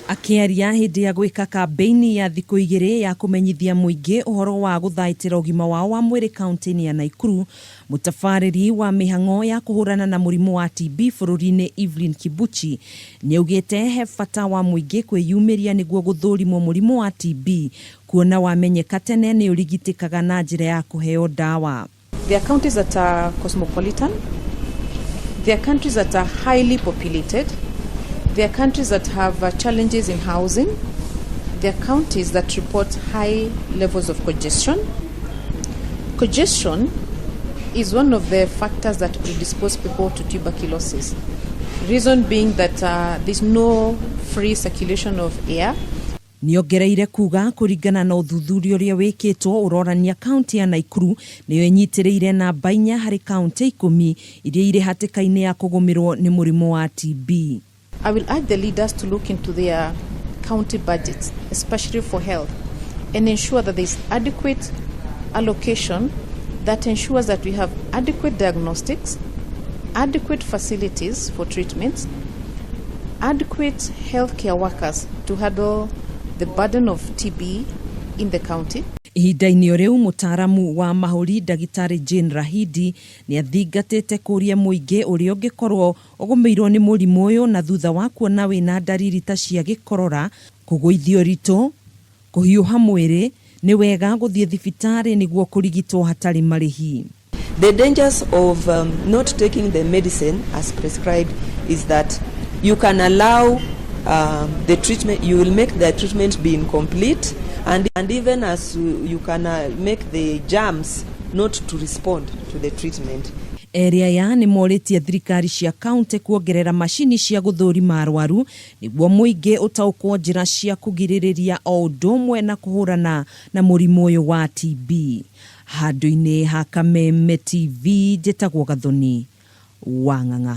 Akĩaria hĩndĩ ya gwĩka kambĩini ya thikũ igĩrĩ ya kũmenyithia mũingĩ ũhoro wa gũthaitĩra ũgima wao wa mwĩrĩ kaunti-inĩ ya Naikuru, mũtabarĩri wa mĩhang'o ya kũhũrana na mũrimũ wa TB bũrũri-inĩ Evelyn Kibuchi nĩaugĩte he bata wa mũingĩ kwĩyumĩria nĩguo gũthũrimwo mũrimũ wa TB kuona wamenyeka tene nĩũrigitĩkaga na njĩra ya kũheo ndawa. There are counties that are cosmopolitan. There are countries that are highly populated. There are countries that have challenges in housing. There are counties that report high levels of congestion. Congestion is one of the factors that predispose people to tuberculosis. Reason being that there's no free circulation of air. Nĩongereire kuga kũringana na ũthuthuria ũrĩa wĩkĩtwo ũronania kaunti ya Naikuru nĩyo ĩnyitĩrĩire namba 4 harĩ kaunti 10 iria irĩ hatĩka-inĩ ya kũgũmĩrwo nĩ mũrimũ wa TB. I will urge the leaders to look into their county budgets, especially for health, and ensure that there is adequate allocation that ensures that we have adequate diagnostics, adequate facilities for treatments, adequate healthcare workers to handle the burden of TB in the county. Ihinda-inĩ o rĩu, mũtaaramu wa mahũri Ndagĩtarĩ Jane Rahindi nĩ athingatĩte kũria mũingĩ ũrĩa ũngĩkorwo ũgũmĩirwo nĩ mũrimũ ũyũ na thutha wa kuona wĩna ndariri ta cia gĩkorora, kũgũithio ũritũ, kũhiũha mwĩrĩ, nĩ wega gũthiĩ thibitarĩ nĩguo kũrigitwo hatarĩ marĩhi. The dangers of not taking the medicine as prescribed is that you can allow the treatment, you will make the treatment be incomplete, and even as you can make the germs not to respond to the treatment. Erĩ aya nĩ morĩtie thirikari cia kaunti kuongerera macini cia gũthũrima arwaru nĩguo mũingĩ ũtaũkwo njĩra cia kũgirĩrĩria o ũndũ ũmwe na kũhũrana na mũrimũ ũyũ wa TB. Handũ-inĩ ha Kameme TV, njĩtagwo Gathoni wa Ng'ang'a.